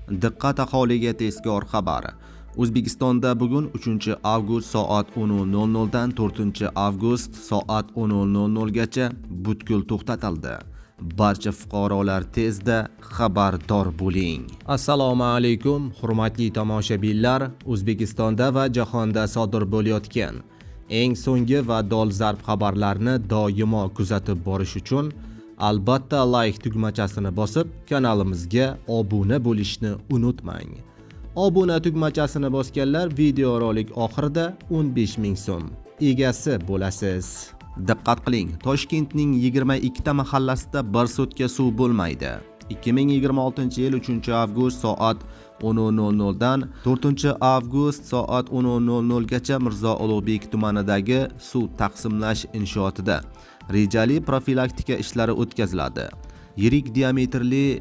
Diqqat, aholiga tezkor xabar. O'zbekistonda bugun 3-avgust soat 10:00 dan 4-avgust soat 10:00 gacha butkul to'xtatildi. Barcha fuqarolar tezda xabardor bo'ling. Assalomu alaykum, hurmatli tomoshabinlar. O'zbekistonda va jahonda sodir bo'layotgan eng so'nggi va dolzarb xabarlarni doimo kuzatib borish uchun albatta like tugmachasini bosib, kanalimizga obuna bo'lishni unutmang. Obuna tugmachasini bosganlar videorolik oxirida 15 ming so'm egasi bo'lasiz. Diqqat qiling, Toshkentning 22 ta mahallasida bir sutka suv bo'lmaydi. 2026-yil 3-avgust soat 10:00 dan 4-avgust soat 10:00 gacha Mirzo Ulug'bek tumanidagi suv taqsimlash inshootida rejali profilaktika ishlari o'tkaziladi. Yirik diametrli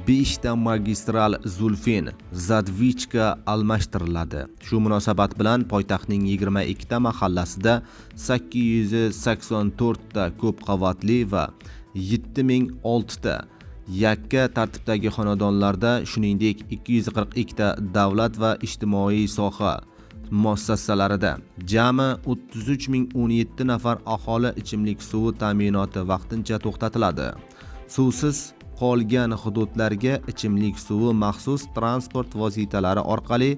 5 ta magistral Zulfin задвижка almashtiriladi. Shu munosabat bilan poytaxtning 22 ta mahallasida 884 ta ko'p qavatli va 7006 ta yakka tartibdagi xonadonlarda, shuningdek 242 ta davlat va ijtimoiy soha muassasalarida jami 33 017 nafar aholi ichimlik suvi ta'minoti vaqtincha to'xtatiladi. Suvsiz qolgan hududlarga ichimlik suvi maxsus transport vositalari orqali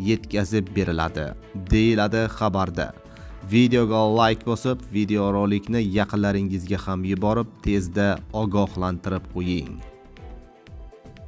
yetkazib beriladi, deyiladi xabarda. Videoga like bosib, videorolikni yaqinlaringizga ham yuborib, tezda ogohlantirib qo'ying.